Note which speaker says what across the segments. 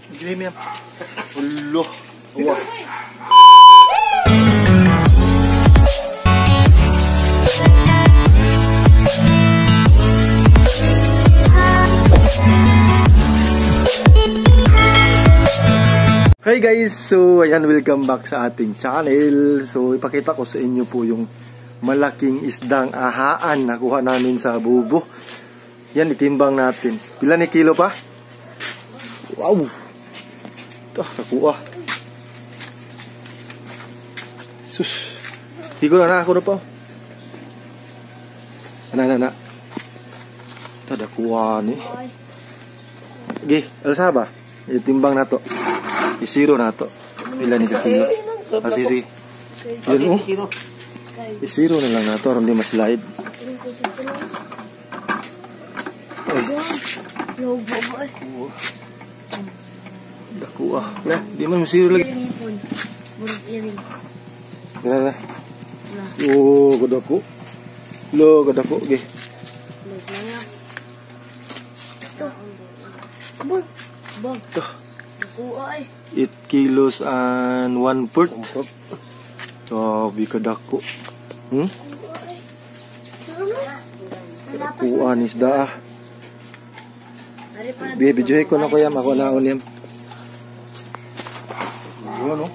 Speaker 1: Give me. Ulo. Uwa. Hey guys! So, ayan, welcome back sa ating channel. So, ipakita ko sa inyo po yung malaking isdang ahaan na kuha namin sa bubo. Yan, itimbang natin. Pila ni kilo pa? Wow! Ito, nakuha. Sus! Higo na na ako na po. Ana, ana, ana. Ito, nakuha ni. Okay, alsa ba? Itimbang na to. Isiro na to. Pila ni sa kilo? Ah, sige. Yun, oh. Isiro na lang na to, aron di ma-slide. Ay. Daku ah. Na, di man masiro lagi. Na, na. Oh, kadako. Lo, kadako. Okay. Ito. 8 kilos and 1/4. Sabi kadako. Kadakuan isda ah. Baby, joy ko na ko yam. Ako na ako niyam. Yun, no?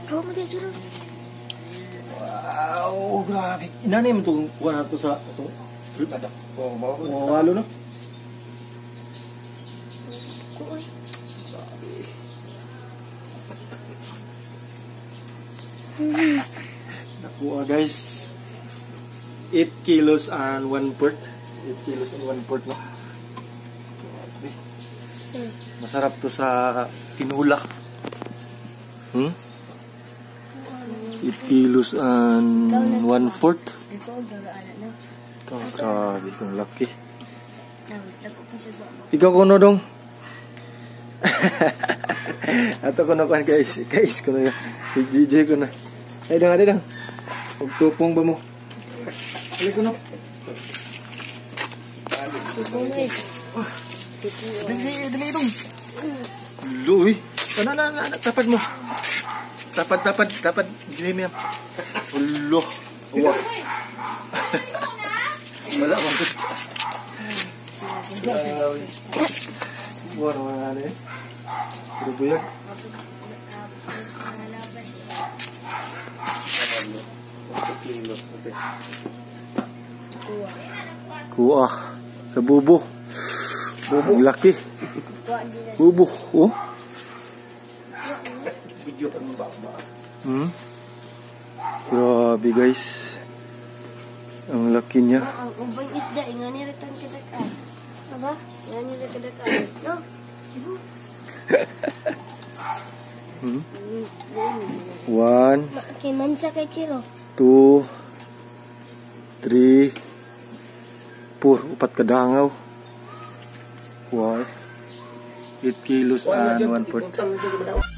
Speaker 1: Wow, grabe. Inani mo itong kuha na ito sa itong walo, no? Nakuha guys, 8 kilos and 1/4. 8 kilos and 1/4, no? Masarap to sa tinula. 8 kilos and 1/4. Ito, grabe kong laki. Ikaw kuno dong. Ato kuno kuan guys, guys kuno ya. DJ ko na. Ay dong, ate dong. Magtupong ba mo? Ay kuno. Dali, dali dong. Luy. Ana na na, tapad mo. Tapad, tapad, tapad. Give me. Ulo. Uwa. Wala akong gusto. Wala wala eh. Pero buyag. Kuha sa bubo. Bubo. Ang laki. Bubo. Oh. Grabe guys. Ang laki niya.
Speaker 2: Ang ubang isda ingani ra tan kadaka. Aba, ingani ra kadaka. No.
Speaker 1: 1
Speaker 2: Kay mansa kay Chiro.
Speaker 1: 2 3 4, upat kadangaw. Wow. 8 kilos and 1/4.